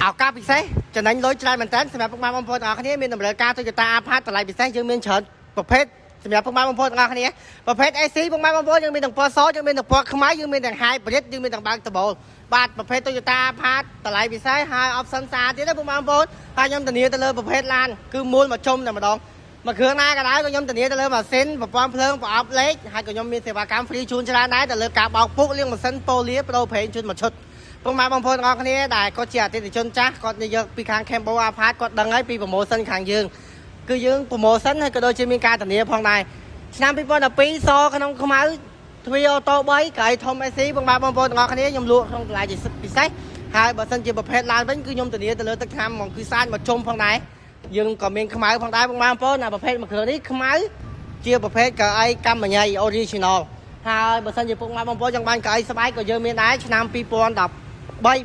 ឱកាសពិសេសចំណេញលុយច្រើនមែនតើសម្រាប់ពុកម៉ែបងប្អូនទាំងអស់គ្នាមានតម្រូវការ Toyota Alphard តម្លៃពិសេសយើងមានច្រើនប្រភេទសម្រាប់ពុកម៉ែបងប្អូនទាំងអស់គ្នាប្រភេទ AC ពុកម៉ែបងប្អូនយើងមានទាំងពណ៌សយើងមានទាំងពណ៌ខ្មៅយើងមានទាំង hybrid យើងមានទាំងបើកដំបូលបាទប្រភេទ Toyota Alphard តម្លៃពិសេសហើយ option ស្អាតទៀតណាពុកម៉ែបងប្អូនហើយខ្ញុំធានាទៅលើប្រភេទឡានគឺមូលមកជុំតែម្ដងមួយគ្រឿងណាក៏ដោយក៏ខ្ញុំធានាទៅលើម៉ាស៊ីនប្រព័ន្ធភ្លើងប្រអប់លេខហើយក៏ខ្ញុំមានសេវាកម្ម free ជូនច្រើនដែរទៅលើការបោកពុកលាងម៉ាស៊ីនប៉ូលាប្ដូរប្រេងជូនមួយឈុត ពុកម៉ែបងប្អូនទាំងអស់គ្នាដែលគាត់ជាអតិថិជនចាស់គាត់និយាយពីខាង Cambo Alphard គាត់ដឹងហើយពី promotion ខាងយើងគឺយើង promotion ហើយក៏ដូចជាមានការធានាផងដែរឆ្នាំ2012សក្នុងខ្មៅទ្វារអូតូ3កៅអីធំ AC ពុកម៉ែបងប្អូនទាំងអស់គ្នាខ្ញុំលក់ក្នុងតម្លៃជាពិសេសហើយបើសិនជាប្រភេទឡានវិញគឺខ្ញុំធានាទៅលើទឹកថ្នាំហ្មងគឺស្អាតមកជុំផងដែរយើងក៏មានខ្មៅផងដែរពុកម៉ែបងប្អូនណាប្រភេទមួយគ្រឿងនេះខ្មៅជាប្រភេទកៅអីកម្មញ៉ៃ original ហើយបើសិនជាពុកម៉ែបងប្អូនចង់បានកៅអីស្បែកក៏យើងមានដែរឆ្នាំ2013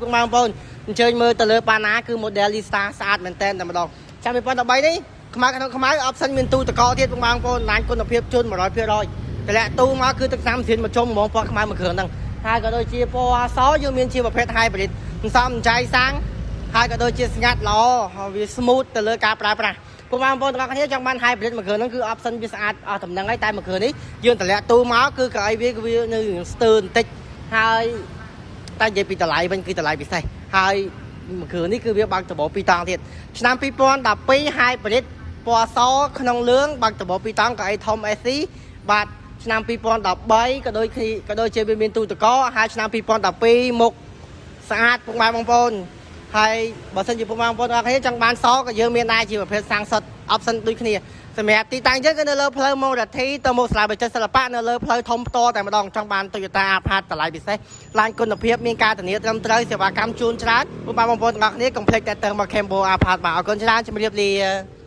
ពុកម៉ែបងប្អូនអញ្ជើញមើលទៅលើប៉ាណាគឺ Modellista ស្អាតមែនតែនតែម្ដងឆ្នាំ2013នេះខ្មៅក្នុងខ្មៅ option មានទូទឹកកកទៀតពុកម៉ែបងប្អូនឡានគុណភាពជូន100%តម្លាក់ទូមកគឺទឹកថ្នាំស្រៀនមកជុំហ្មងពណ៌ខ្មៅមួយគ្រឿងហ្នឹងហើយក៏ដូចជាពណ៌អសយើងមានជាប្រភេទ hybrid សំចៃសាំងហើយក៏ដូចជាស្ងាត់ល្អហើយវា smooth ទៅលើការប្រើប្រាស់ពុកម៉ែបងប្អូនទាំងអស់គ្នាចង់បាន hybrid មួយគ្រឿងហ្នឹងគឺ option វាស្អាតអស់តំណឹងហើយតែមួយគ្រឿងនេះយើងតម្លាក់ទូមកគឺកៅអីវាគឺវានៅស្ទើរបន្តិចហើយតែនិយាយពីតម្លៃវិញគឺតម្លៃពិសេសហើយមួយគ្រឿងនេះគឺវាបើកដំបូលពីរតង់ទៀតឆ្នាំ2012 hybrid ពណ៌សក្នុងលឿងបើកដំបូលពីរតង់កៅអីធំ AC បាទឆ្នាំ2013ក៏ដូចគ្នាក៏ដូចជាវាមានទូទឹកកកហើយឆ្នាំ2012មុខស្អាតពុកម៉ែបងប្អូនហើយបើសិនជាពុកម៉ែបងប្អូនទាំងអស់គ្នាចង់បានសក៏យើងមានដែរជាប្រភេទសាំងសុទ្ធ option ដូចគ្នាសម្រាប់ទីតាំងយើងគឺនៅលើផ្លូវមងរទ្ធីទៅមុខសាលាវិចិត្រសិល្បៈនៅលើផ្លូវធំផ្ទាល់តែម្ដងចង់បាន Toyota Alphard តម្លៃពិសេសឡានគុណភាពមានការធានាត្រឹមត្រូវសេវាកម្មជូនច្រើនពុកម៉ែបងប្អូនទាំងអស់គ្នាកុំភ្លេចតែទៅមក Cambo Alphard បាទអរគុណច្រើនជម្រាបលា។